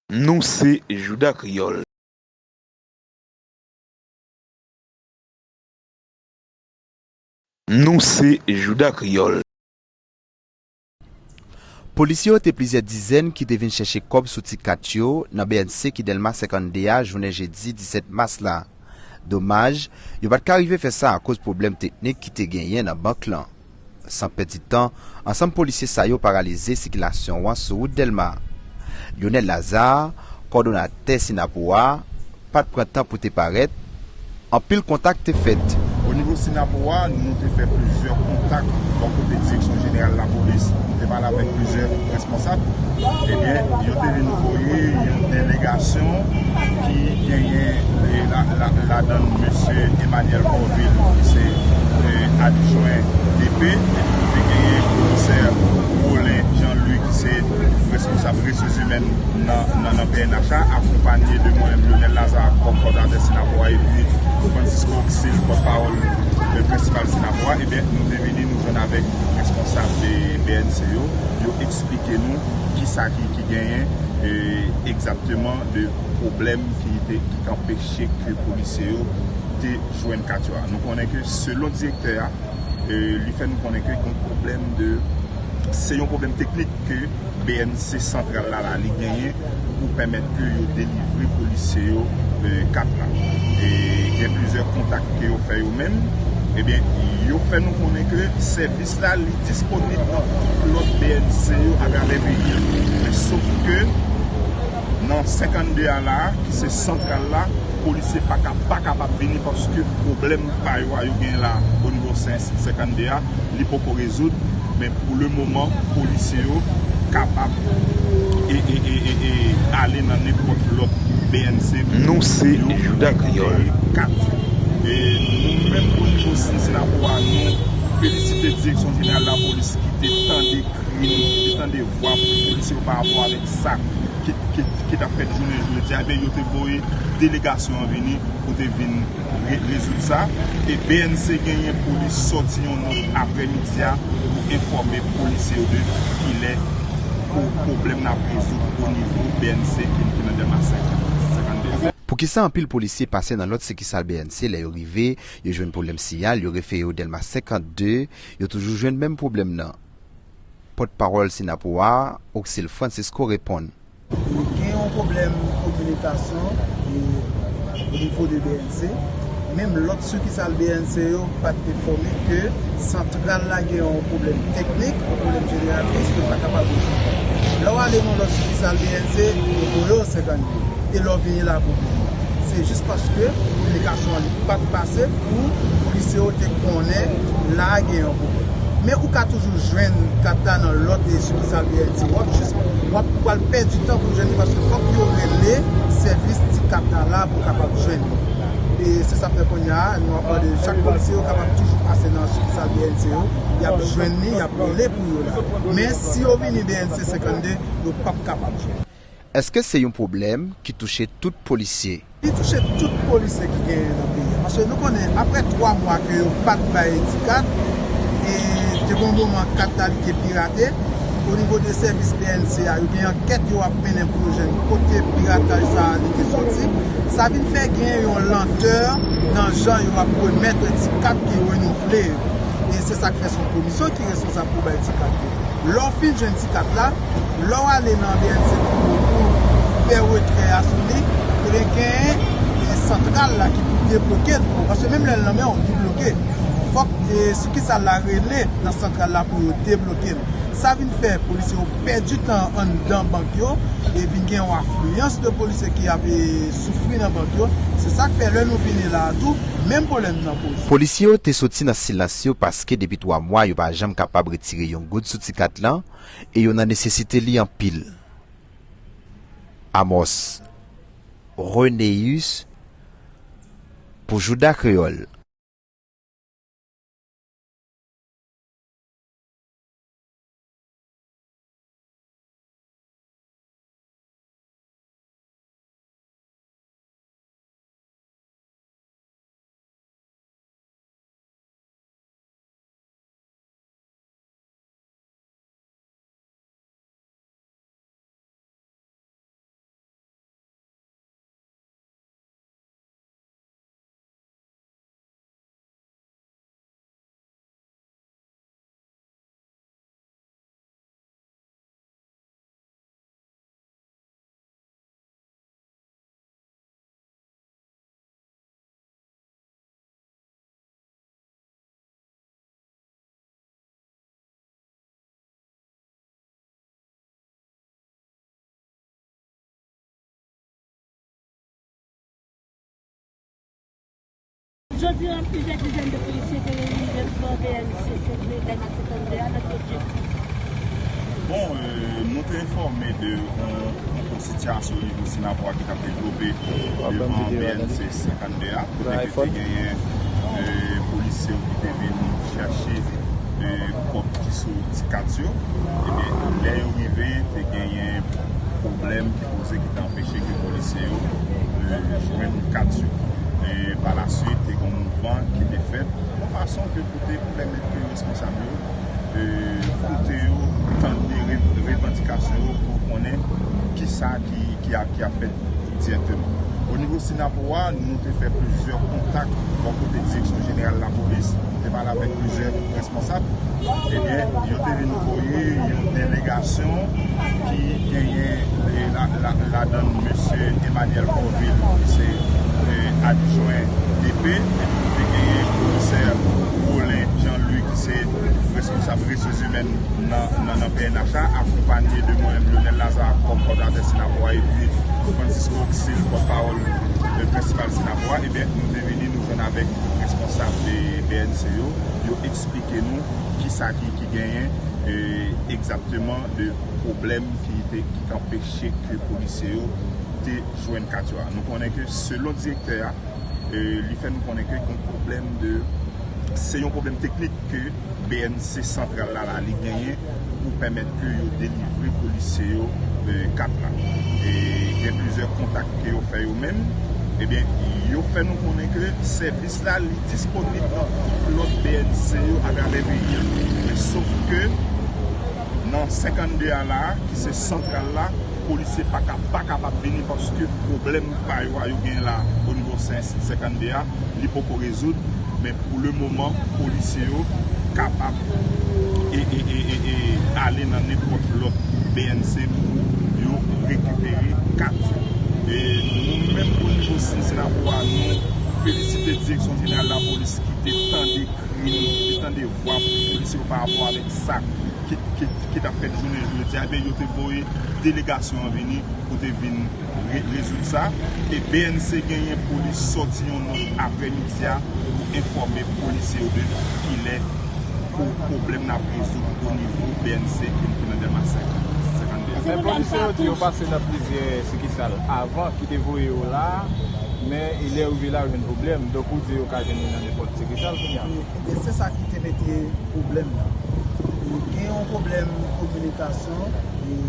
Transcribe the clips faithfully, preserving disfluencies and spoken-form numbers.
Nou se Jouda Kreyòl. Nou se Jouda Kreyòl. Polisye yo te plizyè dizèn ki te vin chèche kòb sou ti kat yo nan B N C ki Dèlma senkannde a jounen jedi disèt mas la. Domaj, yo pa t ka rive fè sa akoz pwoblèm teknik ki te genyen nan bank lan. San pèdi tan, ansanm polisye sa yo paralize sikilasyon an sou wout Dèlma. Lionel Lazare, kòdonatè Synapoha, pa t pran tan pou te parèt, anpil kontak te fèt. O nivo Synapoha, nou te fè plizyè kontak bò kote Direksyon Jeneral Lapolis. Nou te pale avèk plizyè responsab. Ebyen, yo te vin voye yon delegasyon ki genyen, eh, la, la, ladan mesye Emmanuel Corville, ki se, eh, adjwen D P, epi nou te genyen komisè Rolin Jean Louis, ki se responsab resous imèn nan, nan, nan P N H a, akonpanye de mwen menm, Lionel Lazare, kòm kòdonatè Synapoha, epi Francisco Oxil, pòtpawòl, eh, prensipal Synapoha. Ebyen, nou te vini, nou jwenn avèk responsab de B N C yo, yo eksplike nou kisa ki, ki genyen, eh, egzakteman de pwoblèm ki te, ki t anpeche ke polisye yo te jwenn kat yo a. Nou konnen ke selon direktè a, eh, li fè nou konnen ke gen pwoblèm de, se yon pwoblèm teknik ke B N C santral la, la, li genyen pou pèmèt ke yo delivre polisye yo, eh, kat la. E gen plizyè kontak ke yo fè yo menm. Ebyen, yo fè nou konnen ke sèvis la, li disponib nan tout lòt B N C yo atravè peyi a. Men sof ke nan senkannde a la, ki se santral la, polisye pa ka, pa kapab vini paske pwoblèm pa yo a yo gen la o nivo sen-, senkannde a, li poko rezoud. Men pou le moman, polisye yo kapab e, e, e, e, e ale nan nenpòt lòt B N C pou yo, nou se Jouda Kreyòl, kat. E nou menm o nivo Synapoha, nou felisite Direksyon Jeneral Lapolis ki te tande kri nou, ki te tande vwa polisye yo pa rapò avèk sa ki, ki, ki t ap fèt jounen jodi a, ebyen, yo te voye delegasyon an vini pou te vin re-, rezoud sa. E B N C genyen pou li sòti yon nòt aprèmidi a pou enfòme polisye yo de kilè pou pwoblèm nan ap rezoud o nivo B N C ki, ki nan Dèlma senkannde. Poukisa anpil polisye pase nan lòt sikisal B N C, lè yo rive, yo jwenn pwoblèm siyal, yo refere yo Dèlma senkannde, yo toujou jwenn menm pwoblèm nan? Pòtpawòl Synapoha, Oxil Francisco reponn. Gen yon pwoblèm kominikasyon, e, o nivo de B N C. Menm lòt sikisal B N C yo pa t enfòme ke santral la gen yon pwoblèm teknik, yon pwoblèm jeneratris, yo pa kapab rezoud. Lè w ale nan lòt sikisal B N C, yo voye w senkannde. E lè w vini la pou Se jis paske kominikasyon an li pa t pase pou polisye yo te konnen la a gen yon pwoblèm. Men ou ka toujou jwenn kat la nan lòt, e, sikisal B N C w ap jis, w ap pral pèdi tan pou jwenn li paske fòk yo rele sèvis ti kat la la pou kapab jwenn li. E se sa k fè kounye a, nou ap mande chak polisye yo kapab toujou pase nan sikisal B N C yo, y ap jwenn li, y ap rele pou yo la. Men si yo vini B N C senkannde, yo p ap kapab jwenn. Èske se yon pwoblèm ki touche tout polisye? Li touche tout polisye ki genyen nan peyi a. Paske nou konnen, apre twa mwa ke yo pa t bay ti kat, e te gen yon moman kat la li te pirate. O nivo de sèvis B N C a, yo gen ankèt yo ap mennen pou yo jwenn kote pirataj sa a li te soti. Sa vin fè gen yon lantè nan jan yo ap remèt ti kat ki renouvle yo. E se sa k fè se yon komisyon ki responsab pou bay ti kat yo. Lè w fin jwenn ti kat la, lè w ale nan B N C pou, pou fè retrè a sou li, ebyen genyen, e, santral la ki pou debloke l pou ou. Paske menm lè l nan men w, li bloke. Fòk, e, sikisal la rele nan santral la pou yo debloke l. Sa vin fè polisye yo pèdi tan anndan bank yo, e vin gen yon afliyans de polisye ki ap, e, soufri nan bank yo. Se sa k fè lè nou vini la a tou, menm pwoblèm nan poze. Polisye yo te soti nan silans yo paske depi twa mwa yo pa janm kapab retire yon goud sou ti kat lan e yo nan nesesite li anpil. Amos Renéus pou Jouda Kreyòl. Jodi a, plizyè dizèn de polisye te reyini devan B N C Senkannde a nan Kòt Jedi. Bon, euh, nou te enfòme de yon, yon sitiyasyon o nivo Sinapwa ki t ap devlope devan B N C Senkannde a, kote ke te genyen, euh, polisye yo ki te vin chache, euh, kòb ki sou ti kat yo. Ebyen, lè yo rive, te genyen pwoblèm ki poze ki te anpeche ke polisye yo, euh, jwenn kat yo. E pa la swit, te gen yon mouvman ki te fèt yon fason ke pou te pèmèt ke responsab yo, euh, koute yo, tande re-, revandikasyon yo pou konnen kisa ki, ki ap, ki ap fèt dirèkteman. O nivo Sinapwa, nou te fè plizyè kontak bò kote Direksyon Jeneral Lapolis, nou te pale avèk plizyè responsab, ebyen, yo te vin voye yon delegasyon ki genyen, eh, la, la, ladan l mesye Emmanuel Corville, ki se, eh, adjwen D P, epi nou te genyen komisè Rolin Jean Louis, ki se responsab resous imèn nan, nan, nan P N H la, akonpanye de mwen menm, Lionel Lazarre, kòm kòdonatè Sinapwa, epi Francisco Oxil, pòtpawòl, eh, prensipal Sinapwa, ebyen, nou te vini, nou jwenn avèk responsab de B N C yo, yo eksplike nou kisa ki, ki genyen, eh, egzakteman de pwoblèm ki te, ki t anpeche ke polisye yo te jwenn kat yo a. Nou konnen ke selon direktè a, eh, li fè nou konnen ke gen pwoblèm de, se yon pwoblèm teknik ke B N C santral la, la, li genyen pou pèmèt ke yo delivre polisye yo, eh, kat la. E gen plizyè kontak ke yo fè yo menm. Ebyen, yo fè nou konnen ke sèvis la, li disponib nan tout lòt B N C yo atravè peyi a. Men sof ke nan senkannde a la, ki se santral la, polisye pa ka, pa kapab vini paske pwoblèm pa yo a yo gen la o nivo sen-, senkannde a, li poko rezoud. Men pou le moman, polisye yo kapab e, e, e, e, e ale nan nenpòt lòt B N C pou yo rekipere kat yo. E nou menm o nivo Sinapwa, nou felisite Direksyon Jeneral Lapolis ki te tande kri nou, ki te tande vwa polisye yo pa rapò avèk sa ki, ki, ki t ap fèt jounen jodi a, ebyen, yo te voye delegasyon an vini pou te vin re-, rezoud sa. E B N C genyen pou li sòti yon nòt aprèmidi a pou enfòme polisye yo de kilè pou pwoblèm n ap rezoud o nivo B N C ki, ki nan Dèlma senkannde. Men polisye yo di yo pase nan plizyè sikisal avan ki te voye yo la, men e lè yo rive la, yo jwenn pwoblèm. Donk, ou di yo ka jwenn li nan nenpòt sikisal kounye a. E se sa ki te mete pwoblèm nan. E gen yon pwoblèm kominikasyon e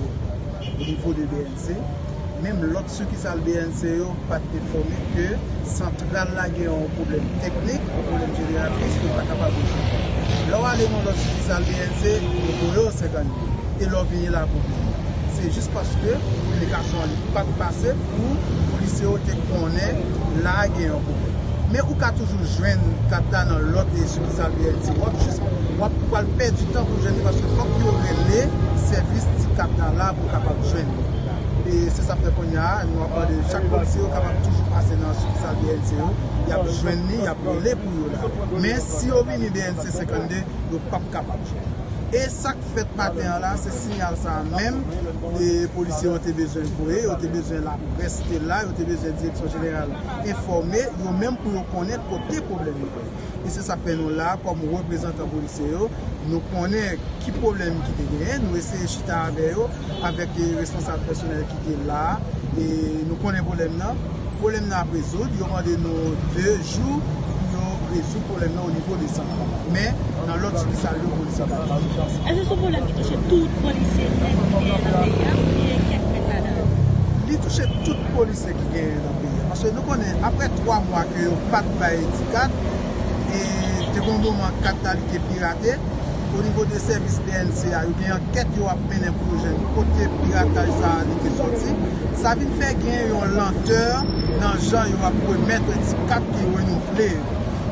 o nivo de B N C. Menm lòt sikisal B N C yo pa t enfòme ke santral la gen yon pwoblèm teknik, yon pwoblèm jeneratris, yo pa kapab rezoud. Lè w ale nan lòt sikisal B N C, yo voye w senkannde. E lè w vini la pou vini. Se jis paske kominikasyon an li pa t pase pou polisye yo te konnen la gen yon pwoblèm. Men ou ka toujou jwenn kat la nan lòt sikisal B N C. W ap jis, w ap pral pèdi tan pou jwenn li paske fòk yo rele sèvis ti kat la la pou kapab jwenn li. E se sa fè kounye a, nou ap mande chak polisye yo kapab toujou pase nan sikisal B N C yo. Y ap jwenn li, y ap rele pou yo la. Men si yo vini B N C senkannde, yo p ap kapab jwenn. E sa k fèt maten an la, se siyal sa a menm, e polisye yo te bezwen voye, yo te bezwen laprès te la, yo te bezwen Direksyon Jeneral enfòme, yo menm pou yo konnen kote pwoblèm yo ye. E se sa k fè nou la, kòm reprezantan polisye yo, nou konnen ki pwoblèm ki te genyen, nou eseye chita avè yo, avèk, e, responsab pèsonèl ki te la a, e nou konnen pwoblèm nan. Pwoblèm nan ap rezoud, yo mande nou de jou pou yo rezoud pwoblèm nan o nivo de santral. Men, nan lòt sikisal yo, polisye ka toujou pase. Èske se yon pwoblèm ki touche tout polisye nèg ki genyen nan peyi a, oubyen kèk nèg ladan l? Li touche tout polisye ki genyen nan peyi a. Paske nou konnen, apre twa mwa ke yo pa t bay ti kat, e te gen yon moman kat la li te pirate, o nivo de sèvis B N C a, yo gen ankèt yo ap mennen pou yo jwenn kote pirataj sa a li te soti. Sa vin fè gen yon lantè nan jan yo ap remèt ti kat ki renouvle yo.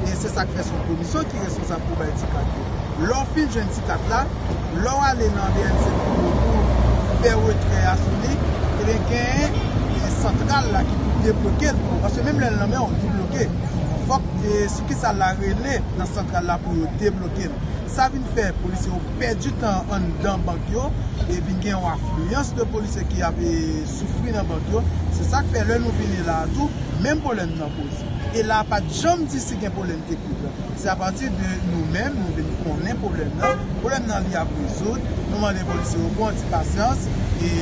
E se sa k fè se yon komisyon ki responsab pou bay ti kat yo. Lè w fin jwenn ti kat la, lè w ale nan B N C pou, pou fè retrè a sou li, ebyen gen, e, santral la ki pou debloke l pou ou. Paske menm lè l nan men w, li bloke. Fòk, e, sikisal la rele nan santral la pou yo debloke l. Sa vin fè polisye yo pèdi tan anndan bank yo, e vin gen yon afliyans de polisye ki ap, e, soufri nan bank yo. Se sa k fè lè nou vini la a tou, menm pwoblèm nan poze. E la a pa t janm di si gen pwoblèm teknik la. Se apati de nou menm, nou vin konnen pwoblèm nan. Pwoblèm nan li ap rezoud. Nou mande polisye yo pou yon ti pasyans. E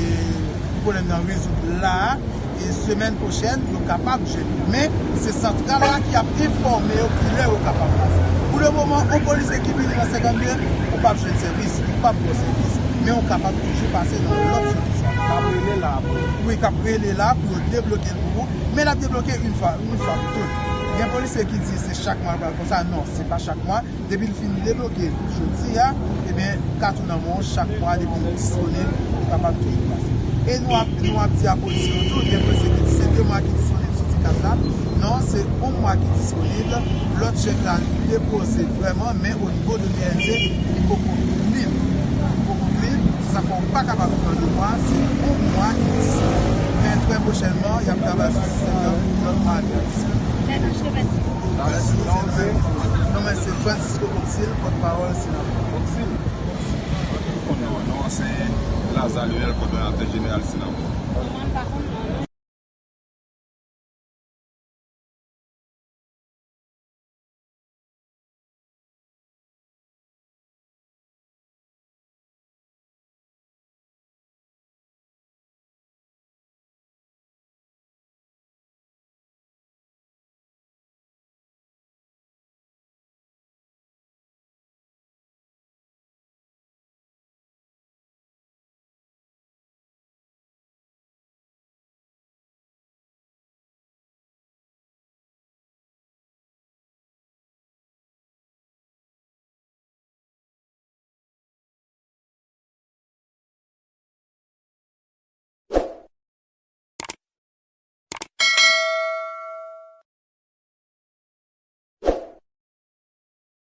pwoblèm nan rezoud la a. E semèn pwochèn, yo kapab jwenn li. Men, se santral la ki ap enfòme yo kilè yo kapab pase. Pou le moman, yon polisye ki vini nan senkannde, ou p ap jwenn sèvis, ou p ap gen sèvis. Men ou kapab toujou pase nan lòt sèvis. K ap rele la pou yo. Wi, k ap rele la pou yo debloke l pou ou. Men l ap debloke yon fwa, yon fwa pou tout. Gen polisye ki di se chak mwa l pral konsa. Non, se pa chak mwa. Depi l fin debloke jodi a, ebyen, katou nan men w chak mwa, depi l disponib, ou kapab toujou pase. E nou ap, nou ap di a polisye yo tou, gen polisye ki di se de mwa ki disponib sou ti kat la. Non, se yon mwa ki disponib. Lòt chèk la, li depoze vrèman, men o nivo de B N Z, li poko klib. Li poko klib, se sa fè w pa kapab pran de mwa, se yon mwa ki disponib. Men trè pwochènman, y ap travay sou sistèm nan pou lòt mwa a vini. Mèt Ange Kevèt. Non, men se Francisco Oxil, pòtpawòl Sinapò. Oxil. Ou konn non an, non an se Lazare Lionel, kòdonatè jeneral Sinapò. Mwen pa konn non.